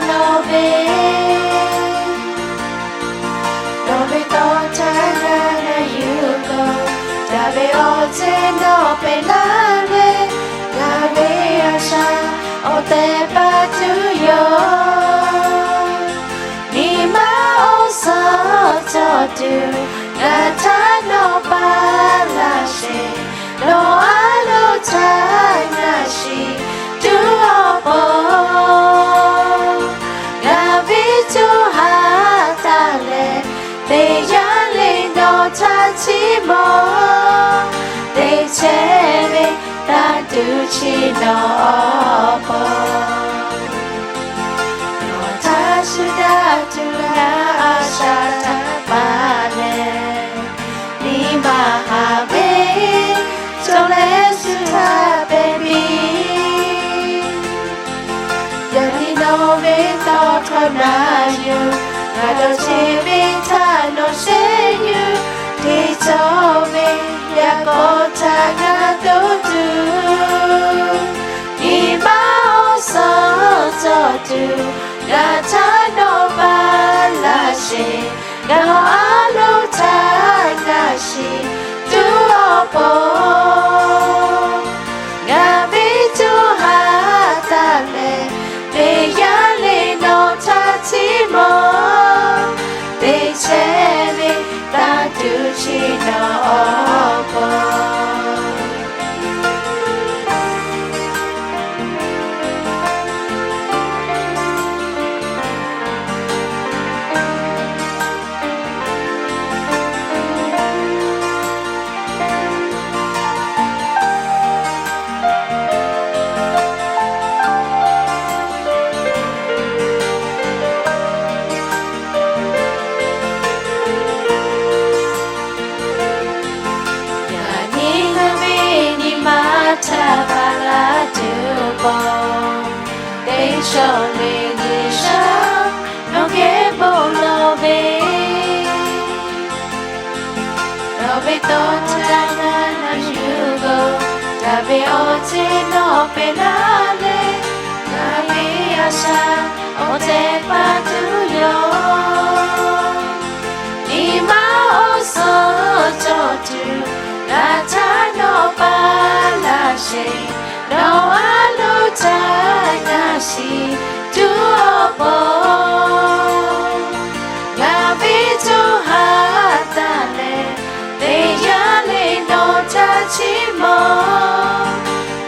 nawˬ ve, nawˬ ve tawˇ htaˇ ngaˬ yuˬ k'o, daꞈ ve awˬ ceuˬ nawˬ pehꞈ laˇ ve, ngaˬ ve a shaꞈ awˬ tehˬ paˍ tuˬ yoˬ. Nyi ma awˬ suhˍ cawˬ tuˬ, ngaˬ htaꞈ nawˬ paˍ laˇ sheˍ. Nawˬ a loˍ htaˇ ngaˬ shiˍ tuˬ awˬ pon, ngaˬ ve co ha taˍ leh, teˇ yanˇ le nawˬ htaꞈ chiˇ mvuh, teˇ chehˇ ve tanˇ tuˬ chi nawˬ awˬ pon. Nawˬ htaꞈ shu daꞈ tuˬ ngaˬ a shaꞈ htaꞈ paˍ leh, nyi ma haˍ ve cawˬ leh shu htaꞈ pehꞈ piˇ. Yaꞈ nyi nawˬ ve tawˇ hkawˇ na yuˬ, ngaˬ dawˇ cheˆ ve htaꞈ nawˬ sheˉ yuˬ, teˇ cawˬ ve yaꞈ k'aw htaꞈ ngaˬ toˇ tuˬ, nyi ma awˬ suhˍ cawˬ tuˬ, ngaˬ htaꞈ nawˬ paˍ laˇ sheˍ. Nawˬ a loˍ htaˇ ngaˬ shiˍ tuˬ awˬ pon, ngaˬ ve co ha taˍ leh, teˇ yanˇ le nawˬ htaꞈ chiˇ mvuh, teˇ chehˇ ve tanˇ tuˬ chi nawˬ awˬ pon. Yaꞈ nyi ngaˬ ve nyi ma htaꞈ paˍ laˇ tuˬ awˬ pon, teˇ cawˬ le G'uiˬsha nawˬ geh bon lawˬ ve, nawˬ ve tawˇ htaˇ ngaˬ yuˬ k'o, daꞈ ve awˬ ceuˬ nawˬ pehꞈ laˇ leh, ngaˬ ve a shaꞈ awˬ tehˬ paˍ tuˬ yoˬ. Nyi ma awˬ suhˍ cawˬ tuˬ, ngaˬ htaꞈ nawˬ paˍ laˇ sheˍ. Nawˬ a loˍ htaˇ ngaˬ shiˍ tuˬ awˬ pon, ngaˬ ve co ha taˍ leh, teˇ yanˇ le nawˬ htaꞈ chiˇ mvuh,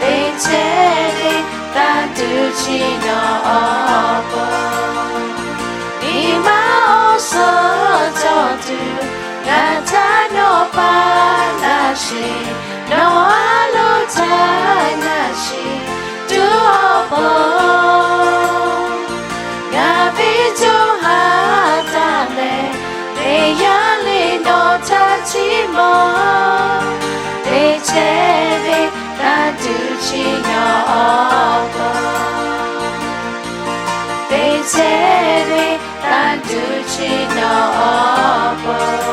teˇ chehˇ ve tanˇ tuˬ chi nawˬ awˬ pon. Nyi ma awˬ suhˍ cawˬ tuˬ, ngaˬ htaꞈ nawˬ paˍ laˇ sheˍ. Nawˬ a loˍ htaˇ ngaˬ shiˍ tuˬ awˬ pon, ngaˬ ve co ha taˍ leh, teˇ yanˇ le nawˬ htaꞈ chiˇ mvuh, teˇ chehˇ ve tanˇ tuˬ chi nawˬ awˬ pon, teˇ chehˇ ve tanˇ tuˬ chi nawˬ awˬ pon.